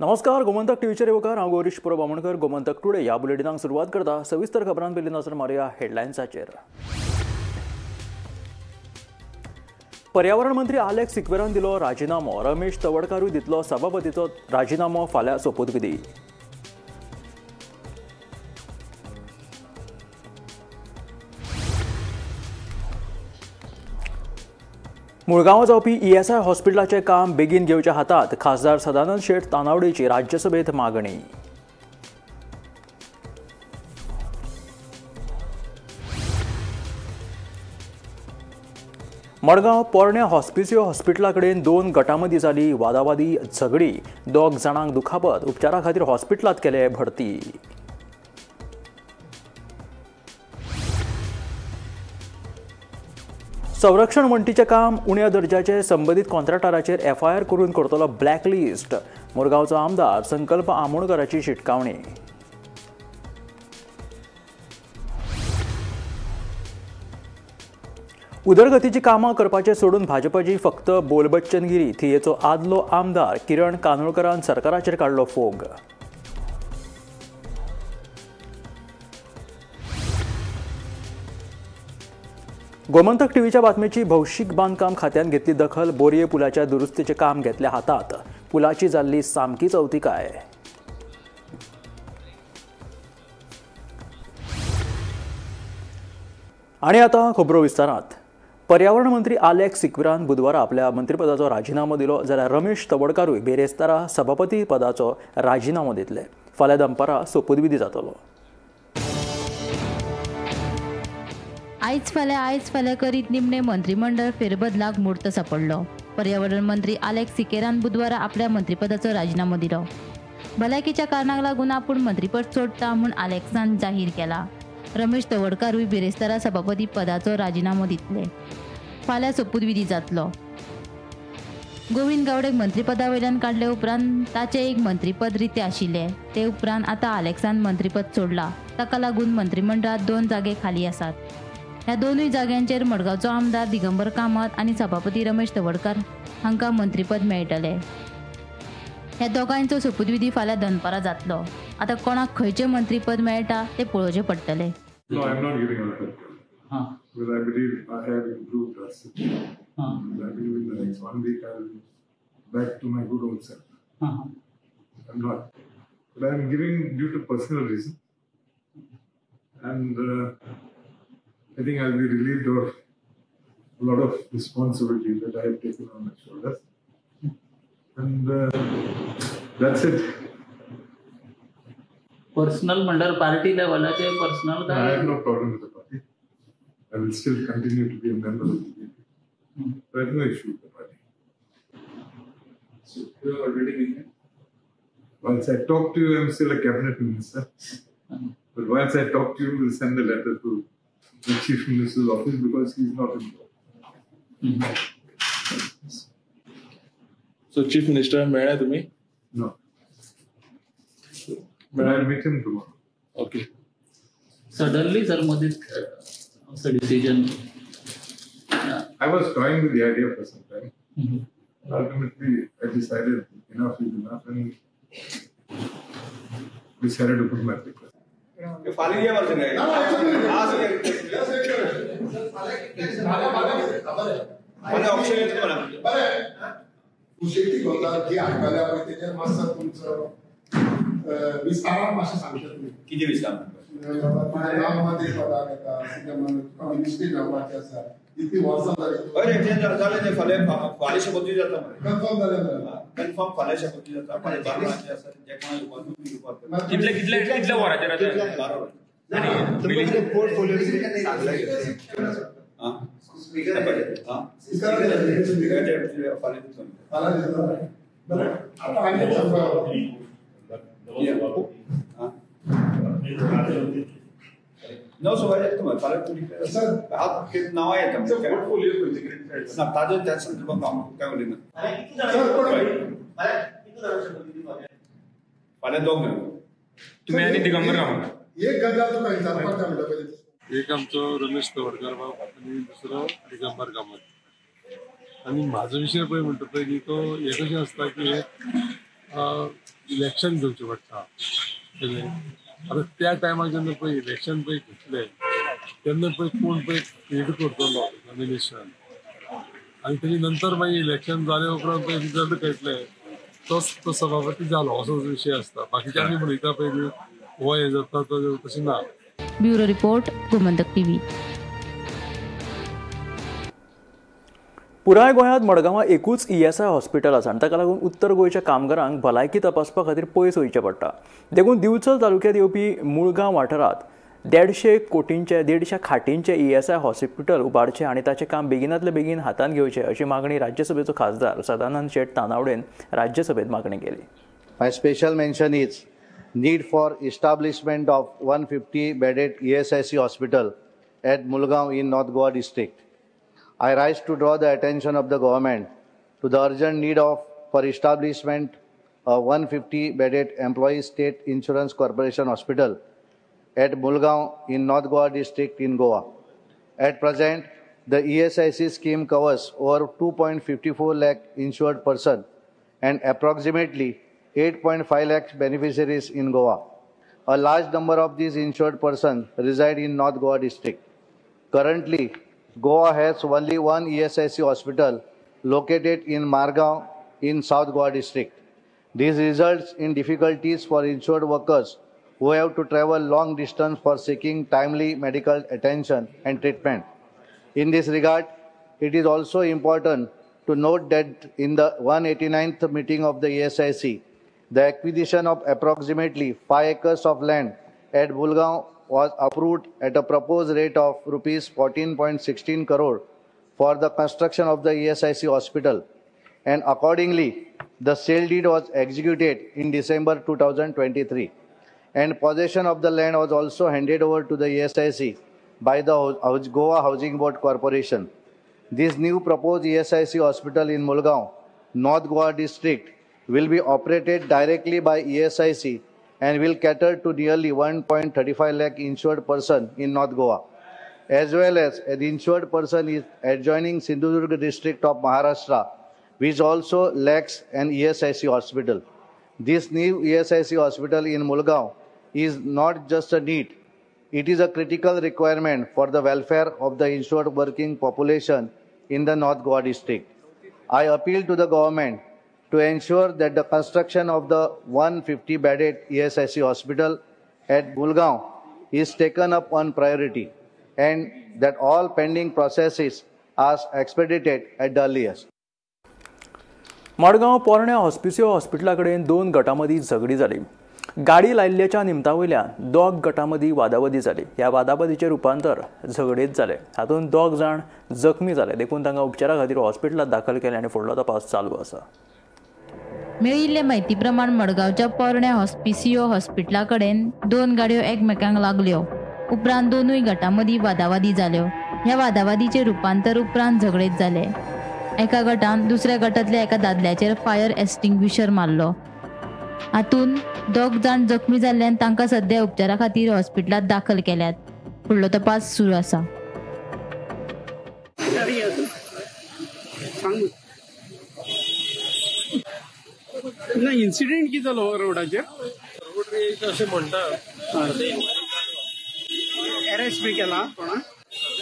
नमस्कार, गोमंतक टीव्हीचेर येवकार. हांव गौरीश परब आमोणकर. गोमंतक टुडे ह्या बुलेटिनाक सुरवात करता. सविस्तर खबरां पयलीं नजर मारुया हेडलायन्साचेर. पर्यावरण मंत्री आलेक्स सिक्वेरान दिलो राजिनामो. रमेश तवडकारूय दितलो सभापतीचो राजिनामो. फाल्यां सोपूतविधी. मुळगांवां जावपी ईएसआय हॉस्पिटलाचें काम बेगीन घेवच्या हातांत. खासदार सदानंद शेट तानावडेची राज्यसभेत मागणी. मडगांव पोरण्या हॉस्पिसियो हॉस्पिटला कडेन दोन गटां मदीं जाली वादावादी झगडी. दोग जाणांक दुखापत. उपचारा खातीर हॉस्पिटलांत केले भरती. संरक्षण वण्टीचें काम उण्या दर्जाचे संबंदीत कॉन्ट्रॅक्टराचेर एफआयआर करून करतलो ब्लॅकलिस्ट. मुरगांवचो आमदार संकल्प आमोणकराची शिटकावणी. उदरगतीची कामां करपाचें सोडून भाजपाची फक्त बोलबच्चनगिरी. थियेचो आदलो आमदार किरण कानोळकरान सरकाराचेर काडलो फोग. गोमंतक टीव्हीच्या बातमेची भौशीक बांदकाम खात्यान घेतली दखल. बोरये पुलाच्या दुरुस्तीचें काम घेतले हातात. पुलाची जाल्ली सामकीच अवतिकाय. आनी आतां खबरो विस्तारांत. पर्यावरण मंत्री आलेक्स सिक्वेरान बुधवारा आपल्या मंत्रीपदाचो राजिनामो दिलो, जाल्यार रमेश तवडकारूय बेरेस्तारा सभापती पदाचो राजिनामो दितले. फाल्यां दनपारां सोपूतविधी जातलो. आयज फाल्यां आयज फाल्यां करीत निमणे मंत्रीमंडळ फेरबदलाक मुहूर्त सापडलो. पर्यावरण मंत्री आलेक्स सिकेरान बुधवारा आपल्या मंत्रीपदाचो राजिनामो दिलो. भलायकीच्या कारणाक लागून आपूण मंत्रीपद सोडटा म्हूण आलेक्सान जाहीर केला. रमेश तवडकारूय बिरेस्तारा सभापती पदाचो राजिनामो दितले. फाल्यां सोपूतविधी जातलो. गोविंद गावडेक मंत्रीपदा वयल्यान काडले उपरांत ताचें एक मंत्रीपद रितें आशिल्लें. ते उपरांत आतां आलेक्सान मंत्रीपद सोडलां. ताका लागून मंत्रीमंडळांत दोन जागे खाली आसात. ह्या दोनूय जाग्यांचेर मडगांवचो आमदार दिगंबर कामत आनी सभापती रमेश तवडकार हांकां मंत्रीपद मेळटलें. ह्या दोगांयचो सोपूतविधी फाल्यां दनपारां जातलो. आतां कोणाक खंयचें मंत्रीपद मेळटा तें पळोवचें पडटलें. No, I'm not giving up. Because I believe I have improved drastically. I believe in the next 1 week I will be back to my good old self. I'm not. But I'm giving due to personal reason. And I think I'll be relieved of a lot of responsibility that I have taken on my shoulders. And that's it. Personal म्हणल्यार party लेवलाचे personal. I have no problem with the party. I will still continue to be a member of the BJP. I have no issue with the party. So you have already been. Once I talk to you, I'm still a cabinet minister. But once I talk to you, we'll send the letter to the Chief Minister's office because he's not involved. So Chief Minister मेळ्ळा तुम्ही? No. But I'll meet him tomorrow. Okay. Suddenly, sir, Modi, the decision. I was toying with the idea for some time. Ultimately, I decided enough is enough and decided to put my paper. विस्तारान मातशें सांगचें तुमी. कितें विस्तार? मंत्री पदाक येता, ministry जावपाची आसा, इतली वर्सां जाली. हय तें जालें तें फाल्यां फाल्यां शपथविधी जाता मरे. कन्फर्म जालें मरे. कन्फर्म फाल्यां शपथविधी जाता. फाल्यां 12 वरांचेर आसा. जे कोणा येवपाक कितले कितले कितले वरांचेर आसा? 12 वरांचेर. पोर्टफोलिओ फाल्यां. बरें आतां आनी सांगता. 9 सव्वा येता मरे फाल्यां नांवां येता ना ताजे त्या संदर्भात हांव काय उलयना. फाल्यां दोग जाण तुमी आनी दिगंबर कामत. एक गजाल तुका विचारपाक जाय म्हणटा पयलीं. एक आमचो रमेश तवडकार बाब आनी दुसरो दिगंबर कामत. आनी म्हाजो विशय पळय म्हणटा पळय न्ही तो हें कशें आसता की इलेक्शन घेवचें पडटा. आतां त्या टायमार जेन्ना पळय इलेक्शन पळय घेतलें तेन्ना पळय कोण पळय लीड करतलो नॉमिनेशन आनी तेजे नंतर मागीर इलेक्शन जाले उपरांत पळय रिजल्ट कळटले तोच तो सभापती जालो असो विशय आसता. बाकीचे आमी म्हणटा पळय हो हें जाता तो तशें ना. Bureau report, Gomantak TV. पुराय गोंयांत मडगांवां एकूच ESI hospital आसा आनी ताका लागून उत्तर गोंयच्या कामगारांक भलायकी तपासपा खातीर पयस वयचें पडटा. देखून दिवचल तालुक्यांत येवपी मुळगांव वाठारांत 150 कोटींचे 150 खाटींचे ESI hospital उबारचें आनी ताचें काम बेगिनातले बेगीन हातांत घेवचें अशी मागणी राज्यसभेचो खासदार सदानंद शेट तानावडेन राज्यसभेत मागणी केली. My special mention is need for establishment of 150 bedded ESIC hospital at Mulgaon in North Goa district. I rise to draw the attention of the government to the urgent need for establishment of 150 bedded Employee State Insurance Corporation Hospital at Mulgaon in North Goa district in Goa. At present, the ESIC scheme covers over 2.54 lakh insured persons and approximately 8.5 lakh beneficiaries in Goa. A large number of these insured persons reside in North Goa district. Currently, Goa has only one ESIC hospital located in Margao in South Goa district. This results in difficulties for insured workers who have to travel long distance for seeking timely medical attention and treatment. In this regard, it is also important to note that in the 189th meeting of the ESIC, the acquisition of approximately 5 acres of land at Mulgaon was approved at a proposed rate of rupees 14.16 crore for the construction of the ESIC hospital, and accordingly, the sale deed was executed in December 2023, and possession of the land was also handed over to the ESIC by the Goa Housing Board Corporation. This new proposed ESIC hospital in Mulgaon, North Goa district, will be operated directly by ESIC and will cater to nearly 1.35 lakh insured person in North Goa, as well as an insured person is adjoining Sindhudurg district of Maharashtra, which also lacks an ESIC hospital. This new ESIC hospital in Mulgaon is not just a need, it is a critical requirement for the welfare of the insured working population in the North Goa district. I appeal to the government to ensure that the construction of the 150 bedded ESIC hospital at Mulgaon is taken up on priority and that all pending processes are expedited at the earliest. Madgaon पोरण्या हॉस्पिसियो हॉस्पिटला कडेन दोन गटां मदीं झगडी जाली. गाडी लायिल्ल्याच्या निमता वयल्यान दोग गटां मदीं वादावादी जाली. ह्या वादावादीचें रुपांतर झगडेंत जालें. हातूंत दोग जाण जखमी जाले, देखून तांकां उपचारा खातीर हॉस्पिटलांत दाखल केले आनी फुडलो तपास चालू आसा. मेळिल्ले म्हायती प्रमाण मडगांवच्या पोरण्या हॉस्पिसियो हॉस्पिटला कडेन दोन गाडयो एकमेकांक लागल्यो. उपरांत दोनूय गटां मदीं वादावादी जाल्यो. ह्या वादावादीचें रुपांतर उपरांत झगडेंत जालें. एका गटान दुसऱ्या गटांतल्या एका दादल्याचेर फायर एक्स्टिंग्विशर मारलो. हातूंत दोग जाण जखमी जाल्ल्यान तांकां सध्या उपचारा खातीर हॉस्पिटलांत दाखल केल्यात. फुडलो तपास सुरू आसा. ना इन्सिडेंट कितें जालो रोडाचेर? रोड रेज अशें म्हणटा, अरेस्ट बी केला कोणा?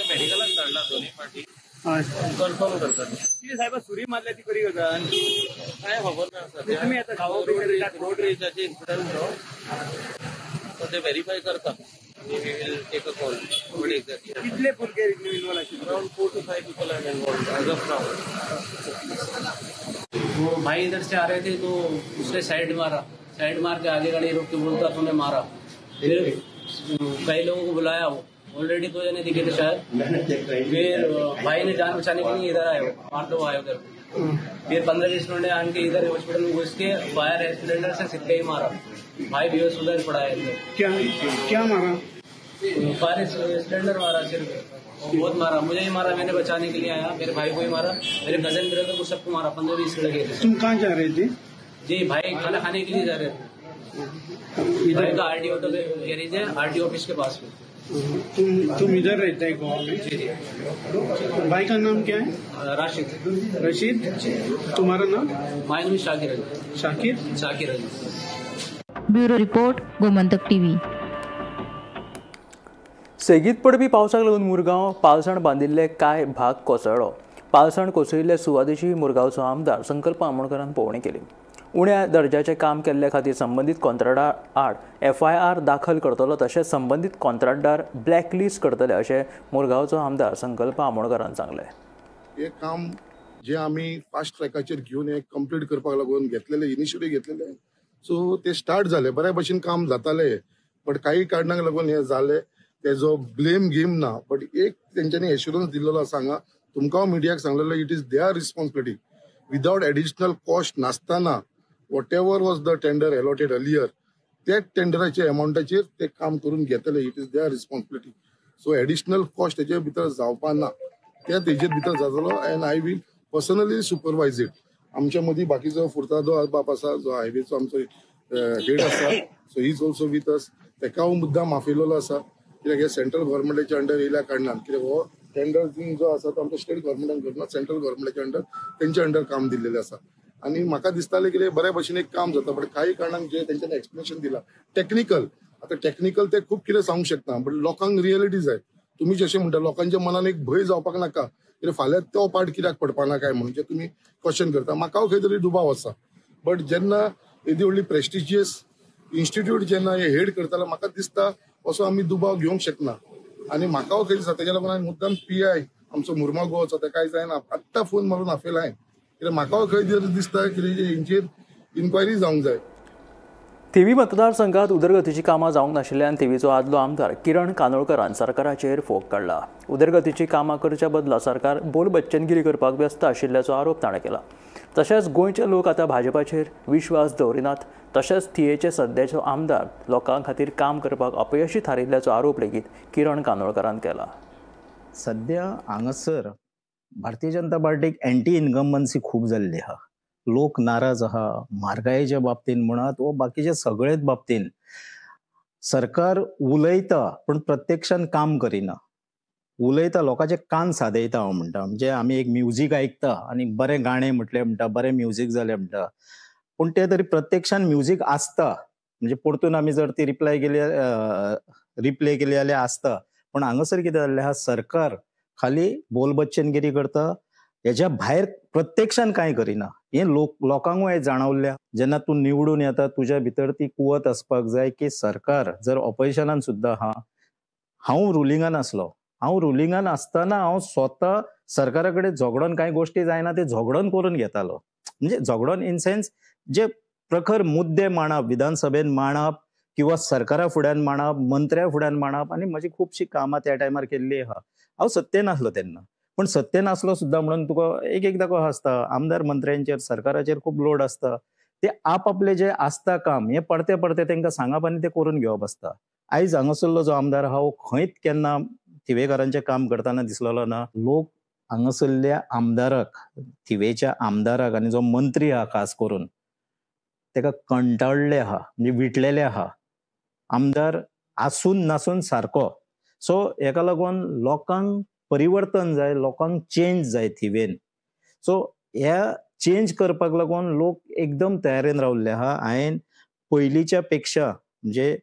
मेडिकलाक धाडला दोनूय पार्टी, कन्फर्म करतात. कितें साहेबा सुरी मारल्या ती खरी गजाल? कांय खबर ना सर. तुमी आतां रोड रेजाचे इन्सिडंट तो ते व्हेरीफाय करता आनी we will take a call. कितले भुरगे इन्वॉल्व आशिल्ले? Around 4 to 5 people are involved as of now. वो भाई इधर से आ रहे थे तो उसने साइड मारा, साइड मार के आगे गाड़ी रोक के बोलता तूने मारा. फिर कई लोगों को बुलाया, वो ऑलरेडी 2 जने दिखे थे शायद. फिर भाई ने जान बचाने के लिए इधर आए, मार दो आए उधर. फिर 15-20 मिनट आन के इधर हॉस्पिटल में घुस के फायर सिलेंडर से सिक्के ही मारा. भाई बेहोश उधर पड़ा है. क्या क्या मारा? फायर सिलेंडर मारा सिर्फ, बहुत मारा. मुझे ही मारा, मैंने बचाने के लिए आया, मेरे भाई को ही मारा, मेरे कजन ब्रदर को सबको मारा. 15-20 लगे थे. तुम कहाँ जा रहे थे? जी भाई खाना खाने के लिए जा रहे थे. इधर का आरडीओ तो गैरेज है, आरडीओ ऑफिस के पास में. तुम इधर रहते हैं गोवा में? जी। भाई का नाम क्या है? राशिद। रशीद। तुम्हारा नाम? My name Shakir Ali. Shakir? Shakir Ali. Bureau report, Gomantak TV. सेगीत पडपी पावसाक लागून मुरगांव पालसण बांदिल्ले कांय भाग कोसळ्ळो. पालसण कोसळिल्ले सुवातेची मुरगांवचो आमदार संकल्प आमोणकरान पळोवणी केली. उण्या दर्जाचें काम केल्ले खातीर संबंदीत कॉंत्रादार आड FIR दाखल करतलो, तशेंच संबंदीत कॉंत्राटदार ब्लॅकलिस्ट करतले अशें मुरगांवचो आमदार संकल्प आमोणकरान सांगलें. हे काम जे आमी फास्ट ट्रॅकाचेर घेवन हे कंप्लीट करपाक लागून घेतलेले इनिशिएटीव घेतलेले, सो ते स्टार्ट जाले, बऱ्या भशेन काम जाताले, बट काही कारणाक लागून हे जाले. तेजो ब्लेम गेम ना, बट एक तेंच्यांनी एश्युरन्स दिल्लो आसा हांगा तुमकां मिडियाक सांगलेलो, it is their responsibility without additional cost नासतना whatever was the tender allotted earlier त्या टेंडराच्या अमावंटाचेर ते काम करून घेतले. It is their responsibility. So additional cost तेजे भितर जावपा ना, ते तेजेर भितर जातलो and I will personally supervise it. आमच्या मदीं बाकीचो फुर्तादो बाप आसा जो हायवेचो आमचो हेड आसा, so he is also with us. तेका हांव मुद्दाम आपयलेलो आसा कित्याक हे सेंट्रल गव्हर्मेंटाच्या अंडर येयल्या कारणान, कित्याक हो टेंडर जो आसा तो आमच्या स्टेट गव्हर्मेंटान करना, सेंट्रल गव्हर्मेंटाच्या अंडर तेंच्या अंडर काम दिल्लेलें आसा. आनी म्हाका दिसतालें कितें बऱ्या भशेन एक काम जाता, बट काही कारणान जे तेंच्यांनी एक्सप्लेनेशन दिलां टॅक्निकल, आतां टॅक्निकल ते खूब कितें सांगूंक शकता, बट लोकांक रियलिटी जाय. तुमी जशें म्हणटा लोकांच्या मनान एक भंय जावपाक नाका कित्याक फाल्यां तो पार्ट कित्याक पडपाना काय म्हणून जे तुमी क्वेश्चन करता, म्हाका खंय तरी दुबाव आसा. बट जेन्ना येदी व्हडली प्रेस्टिजियस इन्स्टिट्यूट जेन्ना हे हेड करतालो, म्हाका दिसता असो आमी दुबाव घेवंक शकना. आनी म्हाका खंय दिसता तेज्या लागून हांवें मुद्दाम PI आमचो मुर्मा गोवाचो तेका जायना आत्तां फोन मारून आपयला हांवें, कित्याक म्हाका खंय दिसता कितें हेंचेर इन्क्वायरी जावंक जाय. थिवी मतदारसंघात उदरगतीची कामां जावंक नाशिल्ल्यान थिवीचो आदलो आमदार किरण कानोळकरान सरकाराचेर फोग काडला. उदरगतीची कामां करच्या बदला सरकार बोलबच्चनगिरी करपाक व्यस्त आशिल्ल्याचो आरोप ताणें केला. तशेंच गोंयचे लोक आतां भाजपाचेर विश्वास दवरिनात, तशेंच थियेचे सद्याचो आमदार लोकां खातीर काम करपाक अपयशी थारिल्ल्याचो आरोप लेगीत किरण कानोळकरान केला. सद्या हांगासर भारतीय जनता पार्टीक एंटी इन्कम्बन्सी खूब जाल्ली आहा. लोक नाराज आहा म्हारगायेच्या बाबतीन म्हणात वो बाकीच्या सगळेच बाबतीन. सरकार उलयता पण प्रत्यक्षान काम करिना. उलयता लोकांचे कान सादयता हांव म्हणटा, म्हणजे आमी एक म्युजीक आयकता आनी बरें गाणें म्हटलें म्हणटा, बरें म्युजीक जालें म्हणटा, पूण तें तरी प्रत्यक्षान म्युजीक आसता. म्हणजे परतून आमी जर ती रिप्लाय केली रिप्ले केली जाल्यार आसता. पण हांगासर कितें जाल्लें आहा, सरकार खाली बोलबच्चनगिरी करता, हेज्या भायर प्रत्यक्षान कांय करिना. हें लोकांकूय हें जाणवल्लें. जेन्ना तूं निवडून येता तुज्या भितर ती कुवत आसपाक जाय की सरकार जर ऑपोजिशनान सुद्दां आहा, हांव रुलिंगान आसलो, हांव रुलिंगान आसतना हांव स्वता सरकारा कडेन झगडोन कांय गोश्टी जायना ते झगडोन करून घेतालो. म्हणजे झगडोन इन सेन्स जे प्रखर मुद्दे मांडप, विधानसभेन मांडप किंवा सरकारा फुड्यान मांडप, मंत्र्या फुड्यान मांडप, आनी म्हजी खुबशीं कामां त्या टायमार केल्ली आहा. हांव सत्तेन आसलो तेन्ना, पण सत्तेन आसलो सुद्दां म्हणून तुका एक एकदां कसो आसता आमदार मंत्र्यांचेर सरकाराचेर खूब लोड आसता, ते आपआपले जे आसता काम हे परते परते तांकां सांगप आनी ते करून घेवप आसता. आयज हांगासरलो जो आमदार आहा हो खंयच केन्ना थिवेकारांचें काम करतना दिसलेलो ना. लोक हांगासरल्या आमदाराक, थिवेच्या आमदाराक आनी जो मंत्री आहा खास करून ताका कंटाळ्ळे आहा, म्हणजे विटलेले आहा. आमदार आसून नासून सारको. सो हेका लागून लोकांक परिवर्तन जाय, लोकांक चेंज जाय थिवेन. सो ह्या चेंज करपाक लागून लोक एकदम तयारेन रावल्ले आहा. हांवें पयलींच्या पेक्षा म्हणजे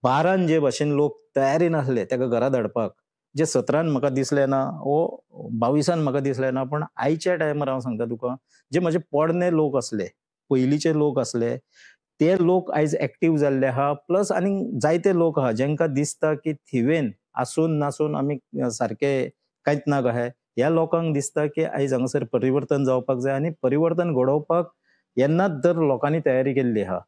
12 जे भाशेन लोक तयारेन आसले ताका घरा धाडपाक, जे 17 म्हाका दिसलें ना वो 22 म्हाका दिसलें ना, पण आयच्या टायमार हांव सांगता तुका जे म्हजे पोरणे लोक आसले, पयलींचे लोक आसले, ते लोक आयज एक्टीव जाल्ले आहा. प्लस आनी जायते लोक आहा जेंकां दिसता की थिवेन आसून नासून आमी सारके कांयच ना कशें, ह्या लोकांक दिसता की आयज हांगासर परिवर्तन जावपाक जाय आनी परिवर्तन घडोवपाक येन्नाच तर लोकांनी तयारी केल्ली आहा.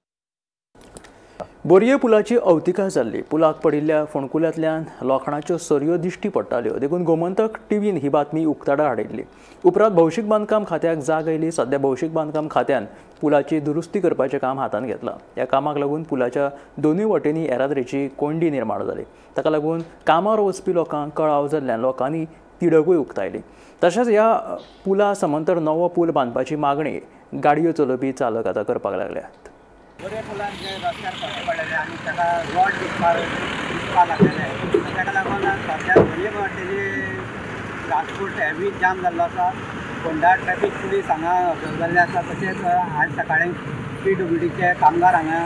बोरये पुलाची अवतिकाय जाल्ली. पुलाक पडिल्ल्या फोंडकुल्यांतल्यान लोखणाच्यो सरयो दिश्टी पडटाल्यो, देखून गोमंतक टीव्हीन ही बातमी उक्ताडार हाडिल्ली. उपरांत भौशीक बांदकाम खात्याक जाग आयली. सद्या भौशीक बांदकाम खात्यान पुलाची दुरुस्ती करपाचें काम हातांत घेतलां. ह्या कामाक लागून पुलाच्या दोनूय वटेंनी येरादारीची कोंयडी निर्माण जाली. ताका लागून कामार वचपी लोकांक कळाव जाल्ल्यान लोकांनी तिडकूय उक्तायली. तशेंच ह्या पुला समांतर नवो पूल बांदपाची मागणी गाडयो चलोवपी चालक आतां करपाक लागल्यात. बोरये पुलार जे रस्त्यार खड्डे पडलेले आनी ताका रॉड दिसपाक लागलेले सो ताका लागून सद्या दोनूय वाटेनी ट्रान्सपोर्ट हेवी जाम जाल्लो आसा. फोंडा ट्रॅफिक पुलीस हांगा ऑब्जर्व जाल्ले आसा. तशेंच आज सकाळीं PWDचे कामगार हांगा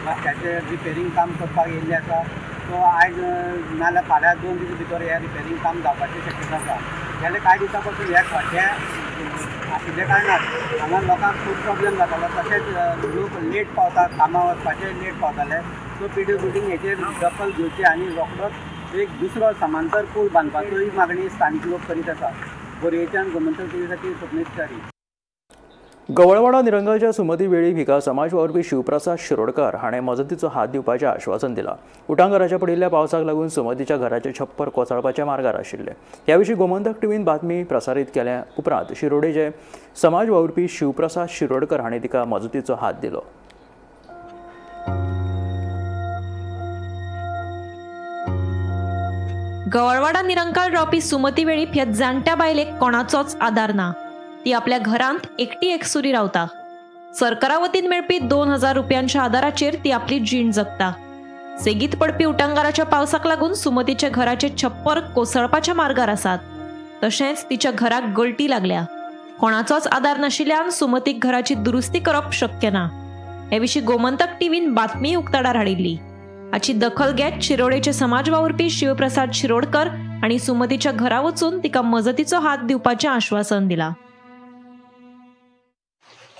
रस्त्याचेर रिपेरींग काम करपाक येयल्ले आसा. सो आयज नाजाल्यार फाल्यां 2 दीस भितर हें रिपेरींग काम जावपाची शक्यता आसा. गेले कांय दिसां पासून हे खड्डे आशिल्ल्या कारणान हांगा लोकांक खूब प्रॉब्लेम जातालो. तशेंच लोक लेट पावता, कामां वचपाचे लेट पावताले. सो PWD हेचेर दखल घेवची आनी रोखडोच एक दुसरो समांतर पूल बांदपाचोय मागणी स्थानीक लोक करीत आसा. बोरयेच्यान गोमंतक टीव्ही खातीर स्वप्नेश च्यारी. गवळवाडा निरंगालच्या सुमती वेळीप हिका समाज वावुरपी शिवप्रसाद शिरोडकर हाणें मजतीचो हात दिवपाचें आश्वासन दिलां. उटांगाराच्या पडिल्ल्या पावसाक लागून सुमतीच्या घराचें छप्पर कोसळपाच्या मार्गार आशिल्लें. ह्या विशीं गोमंतक टीव्हीन बातमी प्रसारीत केल्या उपरांत शिरोडेचे समाज वावुरपी शिवप्रसाद शिरोडकर हाणें तिका मजतीचो हात दिलो. गवळवाडा निरंकाल रावपी सुमती वेळीप ह्या जाणट्या बायलेक कोणाचोच आदार ना. ती आपल्या घरांत एकटी एकसुरी रावता. सरकारा वतीन मेळपी 2000 रुपयांच्या आदाराचेर ती आपली जीण जगता. सेगीत पडपी उटांगाराच्या पावसाक लागून सुमतीच्या घराचे छप्पर कोसळपाच्या मार्गार आसात. तशेंच तिच्या घराक गळटी लागल्या. कोणाचोच आदार नाशिल्ल्यान सुमतीक घराची दुरुस्ती करप शक्य ना. हे विशीं गोमंतक टीव्हीन बातमी उक्ताडार हाडिल्ली. हाची दखल घेत शिरोडेचे समाज वावुरपी शिवप्रसाद शिरोडकर आनी सुमतीच्या घरा वचून तिका मजतीचो हात दिवपाचें आश्वासन दिलां.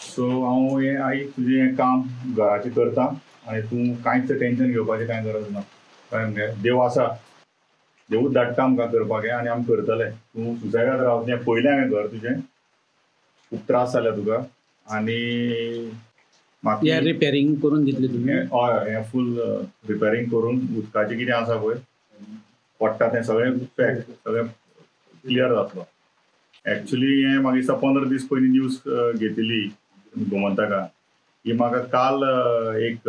सो हांव हें आई तुजें हें काम घराचें करता आनी तूं कांयच टेंशन घेवपाचें कांय गरज ना. कळ्ळें मगे? देव आसा, देवूच धाडटा आमकां करपाक हें आनी आमी करतले. तूं सुसेगाद राव. तें पयलें हांवें घर तुजें खूब त्रास जाल्या तुका आनी म्हाका रिपेरींग करून दितले तुमी? हय, हें फूल रिपेरींग करून उदकाचें कितें आसा पळय पडटा तें सगळें पॅक सगळें क्लियर जातलो. एक्चुली हें म्हाका दिसता 15 दीस पयलीं न्यूज घेतिल्ली गोमंतका. ही म्हाका काल एक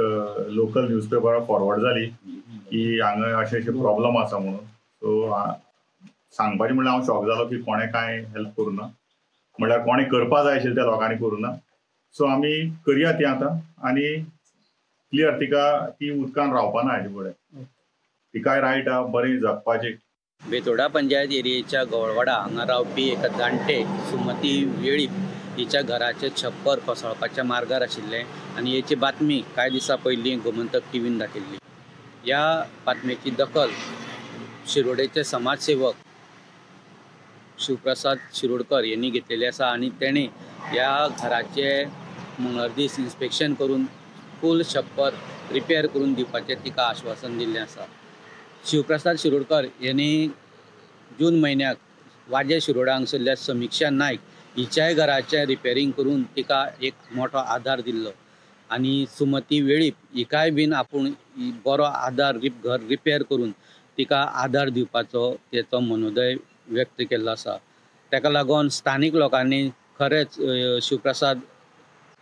लोकल न्यूजपेपरार फॉरवर्ड जाली की हांगा अशें अशें प्रॉब्लम आसा म्हणून. सो सांगपाचें म्हणल्यार हांव शॉक जालो की कोणें कांय हेल्प करूं ना, म्हणल्यार कोणें करपा जाय आशिल्लें त्या लोकांनी करूं ना. सो आमी करया ती आतां आनी क्लियर तिका ती उदकान रावपा ना हाजे फुडें. तिकाय रायट आहा बरें जगपाचें. बेतोडा पंचायत एरियेच्या गवळवाडा हांगा रावपी एका जाणटे सुमती वेळीप हिच्या घराचें छप्पर कोसळपाच्या मार्गार आशिल्लें आनी हेची बातमी कांय दिसां पयलीं गोमंतक टीव्हीन दाखयल्ली. ह्या बातमेची दखल शिरोडेचे समाजसेवक शिवप्रसाद शिरोडकर यांनी घेतलेली आसा आनी तेणी ह्या घराचे मंगळार दीस इन्स्पेक्शन करून फूल छप्पर रिपेर करून दिवपाचें तिका आश्वासन दिल्लें आसा. शिवप्रसाद शिरोडकर यांनी जून म्हयन्याक वाजे शिरोडा हांगसरल्या समिक्षा नायक हिच्याय घराचें रिपेरींग करून तिका एक मोठो आदार दिल्लो आनी सुमती वेळीप हिकाय बीन आपूण बरो आदार घर रिपेर करून तिका आदार दिवपाचो तेचो मनोदय व्यक्त केल्लो आसा. ताका लागून स्थानीक लोकांनी खरेंच शिवप्रसाद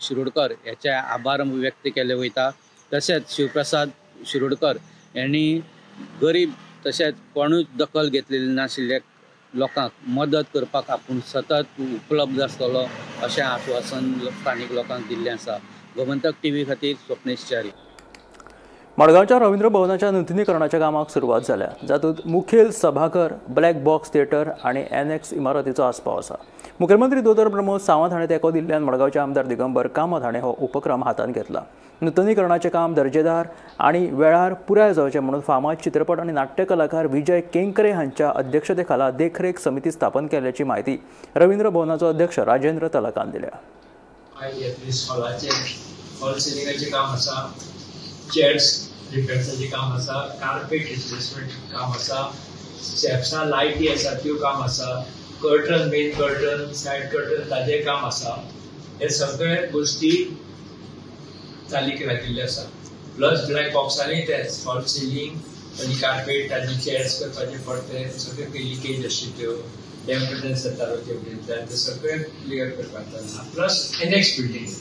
शिरोडकर हेचे आभार व्यक्त केले वयता. तशेंच शिवप्रसाद शिरोडकर यांनी गरीब तशेंच कोणूच दखल घेतलेली नाशिल्ले लोकांक मदत करपाक आपूण सतत उपलब्ध आसतलो अशें आश्वासन स्थानीक लोकांक दिल्लें आसा. गोमंतक टीव्ही खातीर स्वप्नेश च्यारी. मडगांवच्या रवींद्र भवनाच्या नुतनीकरणाच्या कामाक सुरवात जाल्या, जातूंत मुखेल सभाघर, ब्लॅक बॉक्स थिएटर आनी एनएक्स इमारतीचो आस्पाव आसा. मुख्यमंत्री दोतोर प्रमोद सावंत हाणें तेंको दिल्ल्यान मडगांवचे आमदार दिगंबर कामत हाणें हो उपक्रम हातांत घेतला. नुतनीकरणाचें काम दर्जेदार आनी वेळार पुराय जावचें म्हणून फामाद चित्रपट आनी नाट्य कलाकार विजय केंकरे हांच्या अध्यक्षतेखाला देखरेख समिती स्थापन केल्ल्याची म्हायती रवींद्र भवनाचो अध्यक्ष राजेंद्र तलकान दिल्या. चेअर्स रिपेर्साचें काम आसा, कार्पेट रिप्लेसमेंट काम आसा, स्टेप्सां लायटी आसा त्यो काम आसा, curtain main curtain side curtain ताजें काम आसा. हे सगळे गोश्टी चालीक लागिल्ले आसा. प्लस ब्लॅक बॉक्सांनी तेच फॉल सिलींग ताजी कार्पेट ताजी चेअर्स करपाचे पडटे सगळे लिकेज आशिल्ल्यो त्यो डॅम्पनेस जातालो टेबलींतल्यान ते सगळे क्लियर करपाक चल्लां. प्लस एनएक्स बिल्डींग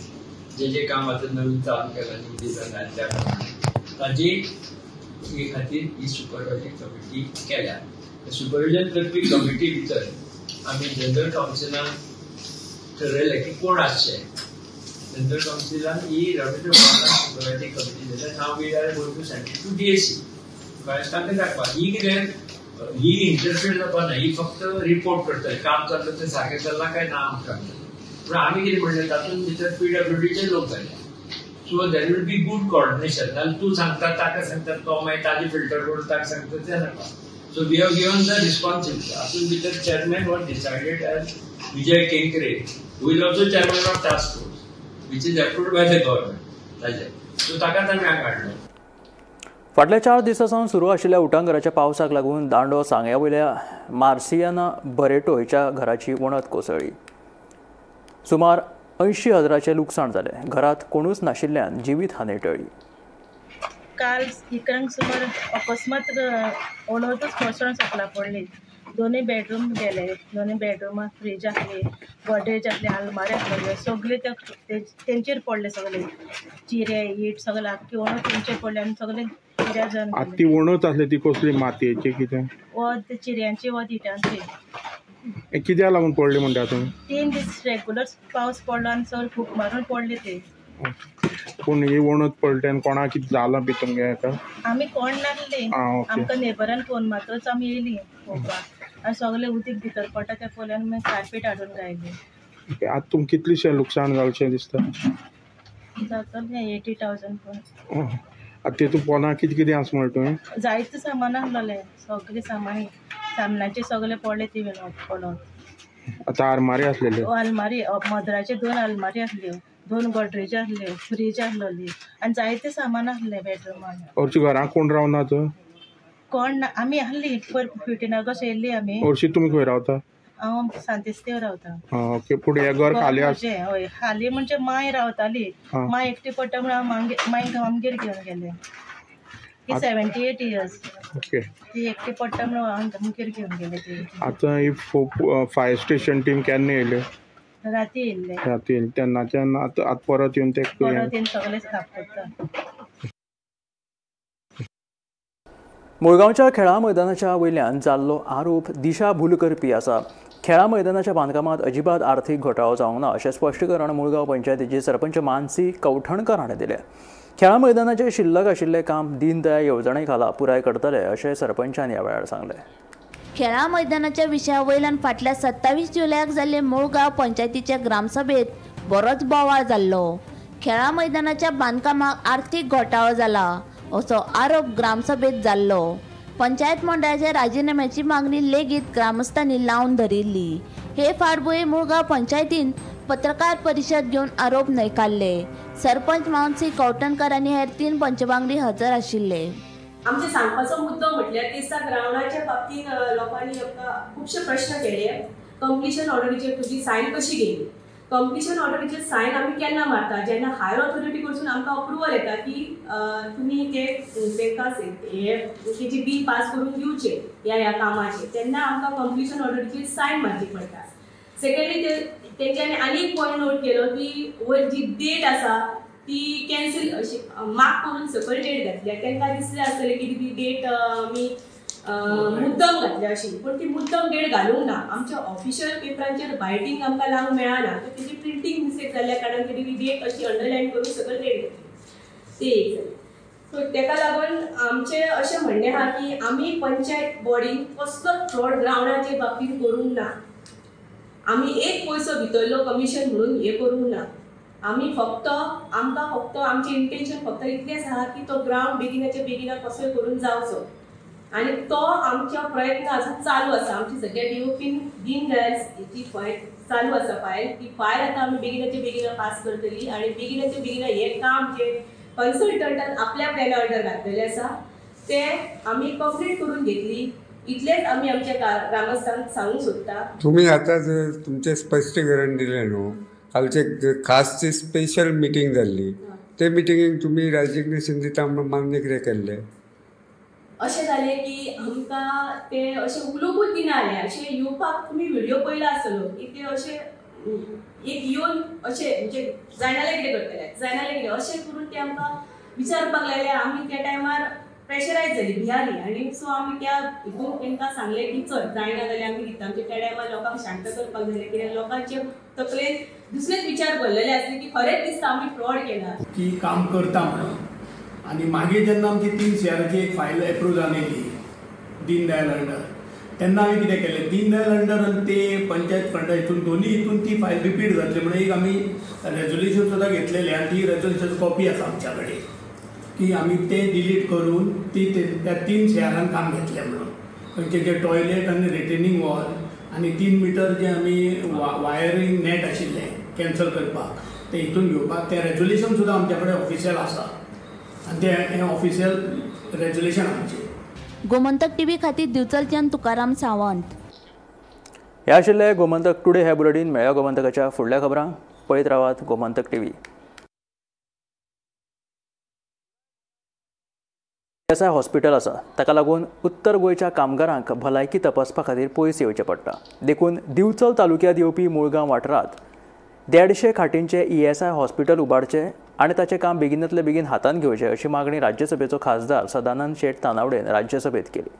जे जे काम आतां नवीन चालू केलां न्यू डिझायन त्या प्रमाणे ताजी हे खातीर ही सुपरवायझिंग कमिटी केल्या. सुपरविजन करपी कमिटी भितर आमी जनरल कावन्सिलान ठरयलें की कोण आसचे. जनरल कावन्सिलान ही रवींद्र भवनान सुपरवायझिंग कमिटी जाल्या. Now we are going to send it to DAC. कळ्ळें, तांकां दाखवा. ही कितें ही इंटरफियर जावपा ना, ही फक्त रिपोर्ट करतली काम चल्लां तें सारकें चल्लां काय ना आमकां. पूण आमी कितें म्हणलें तातूंत भितर पीडब्ल्यूडीचे लोक घाले, so there will be good coordination. नाल्यार तूं सांगता ताका सांगता, तो मागीर ताजी फिल्टर करून ताका सांगता तें नाका. So we have given the responsibility. हातूंत भितर chairman was decided as Vijay Kenkre, who is also chairman of task force which is approved by the government. ताजें सो ताकाच आमी हांगा हाडलो. फाटल्या 4 दिसां सावन सुरू आशिल्ल्या उटांगराच्या पावसाक लागून दांडो सांग्या वयल्या मार्सियाना बरेटो हिच्या घराची वणत कोसळ्ळी. सुमार 80,000 लुकसाण जालें. घरांत कोणूच नाशिल्ल्यान जिवीत हानी टळ्ळी. काल 11 सुमार अकस्मात वणतच कोसळून सकला पडली. 2 बेडरूम गेले, 2 बेडरुमां फ्रीज आसली, गोदरेज आसली, आलमारी आसलेल्यो, सगळे तेंचेर पडले. सगळे चिरे it सगळे आख्खी वणत तेंचेर पडले आनी सगळे चिऱ्या जावन. ती वणत आसली ती कसली मातयेची कितें? वत चिऱ्यांची, वत इटांची. कित्याक लागून पडली म्हणटा तुमी? 3 दीस रेगुलर पावस पडलो आनी चड फूक मारून पडली ती. पूण ही वणत पडली आनी कोणाक कितें जालां बी तुमगे हेका? आमी कोण नासली, आमकां नेबरान फोन मारतच आमी येयली पळोवपाक आनी सगळें उदीक भितर पडटा तें पळयलें आनी मागीर कार्पेट हाडून घायलें. आतां तुमकां कितलेशें लुकसाण जालेंशें दिसता? जातलें 80,000 पण. आतां तितून पोना कितें कितें आसा म्हणलें तुवें? जायते सामान आसलेलें, सगळें सामान सामनाचें सगळें पडलें ती पडोन. आतां आरमारी आसलेल्यो? आलमारी मदराच्यो 2 आलमारी आसल्यो, 2 गोदरेज आसल्यो, फ्रीज आसलेली आनी जायते सामान आसलें बेडरुमान. हरशीं घरांत कोण रावना तर? कोण ना, आमी आसली पयर 15 ऑगस्ट येयल्ली आमी. हरशीं तुमी खंय रावता? हांव सांतिस्तेव रावता. ओके. पूण हें घर खाली आसा? हय, खाली म्हणजे माय रावताली, माय एकटी पडटा म्हणून हांव मायक आमगेर घेवन गेलें. ती 78 इयर्स. ओके. ती एकटी पडटा म्हणून हांव आमगेर घेवन गेलें ती. आतां ही फायर स्टेशन टीम केन्ना येयले? राती येयल्ले. राती येयले तेन्नाच्यान आतां परत येवन ते परत येवन सगळें साफ करता. मुळगांवच्या खेळा मैदानाच्या वयल्यान जाल्लो आरोप दिशाभूल करपी आसा. खेळा मैदानाच्या बांदकामांत अजिबात आर्थीक घोटाळो जावंक ना अशें स्पश्टीकरण मुळगांव पंचायतीची सरपंच मानसी कवठणकर हाणें दिलें. खेळा मैदानाचें शिल्लक आशिल्लें काम दीनदयाळ येवजणे खाला पुराय करतले अशें सरपंचान ह्या वेळार सांगलें. खेळा मैदानाच्या विशया वयल्यान फाटल्या 27 जुलयाक जाल्ले मुळगांव पंचायतीचे ग्रामसभेत बरोच बोवाळ जाल्लो. खेळा मैदानाच्या बांदकामाक आर्थीक घोटाळो जाला असो आरोप ग्रामसभेत जाल्लो. पंचायत मंडळाच्या राजिनाम्याची मागणी लेगीत ग्रामस्थांनी लावन धरिल्ली. हे फाटभुंयेर मुळगांव पंचायतीन पत्रकार परिशद घेवन आरोप न्हयकारले. सरपंच मानसी कवठणकर आनी हेर 3 पंचवांगडी हजर आशिल्ले. आमचे सांगपाचो मुद्दो म्हटल्यार दिसा ग्रावंडाच्या बाबतीन लोकांनी आमकां खुबशे प्रश्न केले. कंप्लिशन ऑर्डरीचेर तुजी सायन कशी गेली? कंप्लिशन ऑर्डरीचेर सायन आमी केन्ना मारता? जेन्ना हायर ऑथॉरिटी कडसून आमकां अप्रुवल येता की तुमी ते तांकां हे तेजी बील पास करून दिवचे ह्या ह्या कामाचेर, तेन्ना आमकां कंप्लिशन ऑर्डरीचेर सायन मारची पडटा. सेकंडली तेंच्यांनी आनी एक पॉयंट नोट केलो की वयर जी डेट आसा ती कॅन्सल अशी मार्क करून सकयल डेट घातल्या. तांकां दिसलें आसतलें की ती डेट आमी मुद्दम घातल्या अशी, पूण ती मुद्दम डेट घालूंक ना. आमच्या ऑफिशियल पेपरांचेर बायटींग आमकां लावंक मेळना, तर तेजी प्रिंटींग मिस्टेक जाल्ल्या कारणान ती डेट अशी अंडरलायन करून सकयल डेट घातली. ते एक जालें. सो तेका लागून आमचें अशें म्हणणें आहा की आमी पंचायत बॉडीन कसलोच फ्रॉड ग्रावंडाचे बाबतींत करूंक ना. आमी एक पयसो भितरलो कमिशन म्हणून हें करूंक ना. आमी फक्त आमकां फक्त आमचें इंटेन्शन फक्त इतलेंच आहा की तो ग्रावंड बेगिनाच्या बेगिना कसोय करून जावचो आनी तो आमच्या प्रयत्न अजून चालू आसा. आमची सगळ्या डीओपीन दीनदयाळ जी फायल चालू आसा फायल, ती फायल आतां आमी बेगिनाच्या बेगिना पास करतली आनी बेगिनाच्या बेगिना हें काम जें कन्सल्टंटान आपल्या प्लॅना अंडर घातलेलें आसा तें आमी कंप्लीट करून घेतली. इतलेंच आमी आमच्या ग्रामस्थांक सांगूंक सोदता. तुमी आतां तुमचें स्पश्टीकरण दिलें न्हू, कालचे खास जी स्पेशल मिटींग जाल्ली ते मिटिंगेक तुमी रेजिग्नेशन दिता म्हणून मान्य कितें केल्लें? अशें जालें की आमकां ते अशें उलोवपूच दिना जालें. अशें येवपाक तुमी व्हिडियो पळयला आसतलो की ते अशें एक येवन अशें म्हणजे जायना कितें करतले, जायना कितें अशें करून ते आमकां विचारपाक लागले. आमी त्या टायमार प्रेशरायज जाली, भियाली आनी सो आमी त्या हितून तांकां सांगलें की चल जायना जाल्यार आमी दिता. आमच्या त्या टायमार लोकांक शांत करपाक जालें कित्याक लोकांचे तकलेन दुसरेच विचार भरलेले आसले की खरेंच दिसता आमी फ्रॉड केला की काम करता म्हणून. आनी मागीर जेन्ना आमची 3 CRची एक फायल एप्रूव जावन येयली दीनदयाल अंडर, तेन्ना आमी कितें केलें, दीनदयाल अंडर आनी ते पंचायत फंडा हितून दोनूय हितून ती फायल रिपीट जातली म्हणून एक आमी रेजोल्युशन सुद्दां घेतलेलें आनी ती रेजोल्युशन कॉपी आसा आमच्या कडेन की आमी तें डिलीट करून ती त्या 3 CRान काम घेतलें म्हणून. खंयचे जे टॉयलेट आनी रिटेनिंग वॉल आनी 3 मिटर जे आमी वायरींग नॅट आशिल्लें कॅन्सल करपाक तें हितून घेवपाक तें रेजोल्युशन सुद्दां आमच्या कडेन ऑफिशियल आसा आनी तें ऑफिशियल रेजोल्युशन आमचें. गोमंतक टीव्ही खातीर दिवचलच्यान तुकाराम सावंत. हे आशिल्ले गोमंतक टुडे हे बुलेटीन. मेळ्या गोमंतकाच्या फुडल्या खबरांक पळयत रावात गोमंतक टीव्ही. एसआय हॉस्पिटल आसा ताका लागून उत्तर गोंयच्या कामगारांक भलायकी तपासपा खातीर पयस येवचें पडटा. देखून दिवचल तालुक्यांत येवपी मुळगांव वाठारांत 150 खाटींचें ESI hospital उबारचें आनी ताचें काम बेगिनातले बेगीन हातांत घेवचें अशी मागणी राज्यसभेचो खासदार सदानंद शेट तानावडेन राज्यसभेत केली.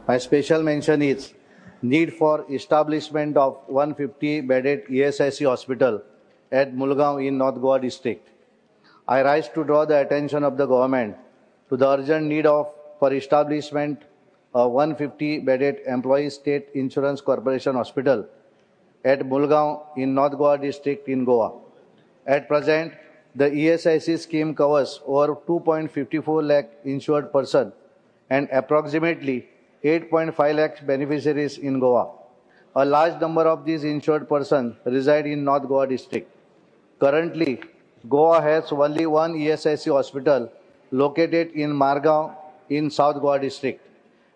My special mention is need for establishment of 150 bedded ESIC hospital at Mulgaon in North Goa district. I rise to draw the attention of the government to the urgent need for establishment of 150 bedded Employee State Insurance Corporation Hospital at Mulgaon in North Goa district in Goa. At present, the ESIC scheme covers over 2.54 lakh insured persons and approximately 8.5 lakh beneficiaries in Goa. A large number of these insured persons reside in North Goa district. Currently, Goa has only one ESIC hospital located in Margao in South Goa district.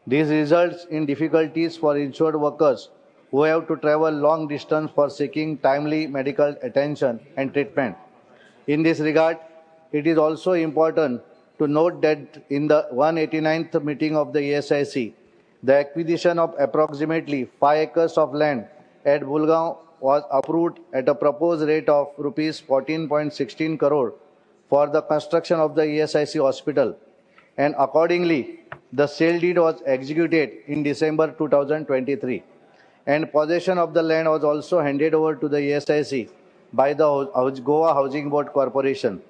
This results in difficulties for insured workers who have to travel long distance for seeking timely medical attention and treatment. In this regard, it is also important to note that in the 189th meeting of the ESIC, the acquisition of approximately 5 acres of land at Mulgaon was approved at a proposed rate of rupees 14.16 crore for the construction of the ESIC hospital, and accordingly, the sale deed was executed in December 2023, and possession of the land was also handed over to the ESIC by the Goa Housing Board Corporation.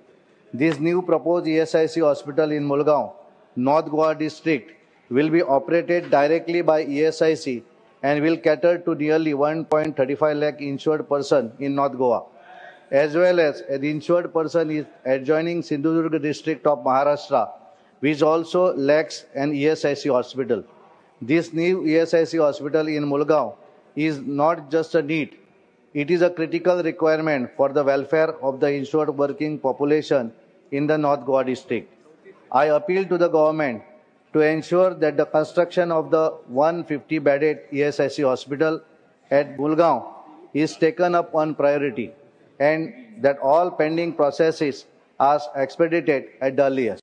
This new proposed ESIC hospital in Mulgaon, North Goa district, will be operated directly by ESIC and will cater to nearly 1.35 lakh insured person in North Goa, as well as an insured person is adjoining Sindhudurg district of Maharashtra, which also lacks an ESIC hospital. This new ESIC hospital in Mulgaon is not just a need, it is a critical requirement for the welfare of the insured working population in the North Goa district. I appeal to the government to ensure that the construction of the 150-bedded ESIC hospital at Mulgaon is taken up on priority and that all pending processes are expedited at the earliest.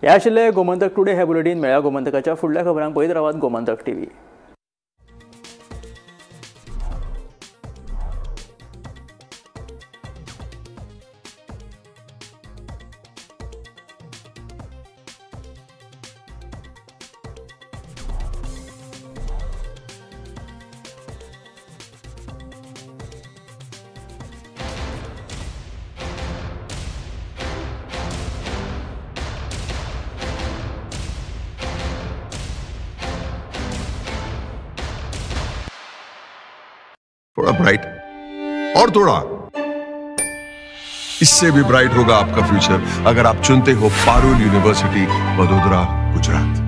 हे आशिल्ले Gomantak today हे bulletin. मेळ्या गोमंतकाच्या फुडल्या खबरांक पळयत रावात Gomantak TV. थोड़ा bright और थोड़ा इससे भी ब्राइट होगा आपका फ्यूचर अगर आप चुनते हो पारुल यूनिवर्सिटी वडोदरा गुजरात.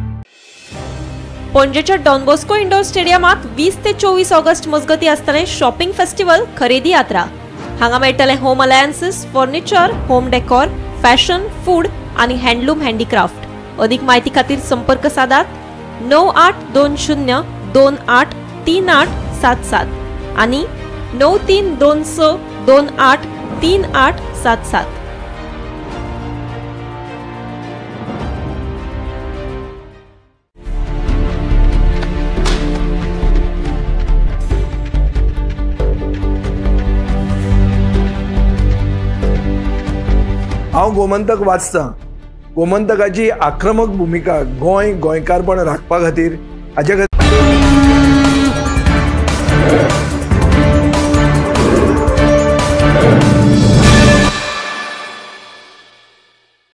पणजेच्या डॉन बॉस्को इंडोर स्टेडियमात 20 ते 24 ऑगस्ट मजगती आसतलें शॉपिंग फेस्टिवल खरेदी यात्रा. हांगा मेळटलें home appliances, furniture, home decor, fashion, food आनी हँडलूम हँडीक्राफ्ट. अधिक माहिती खातीर संपर्क सादात 9820 28 3877 आनी 9326 28 3877. हांव गोमंतक वाचतां. गोमंतकाची आक्रमक भुमिका गोंय गोंयकारपण राखपा खातीर हाजे खातीर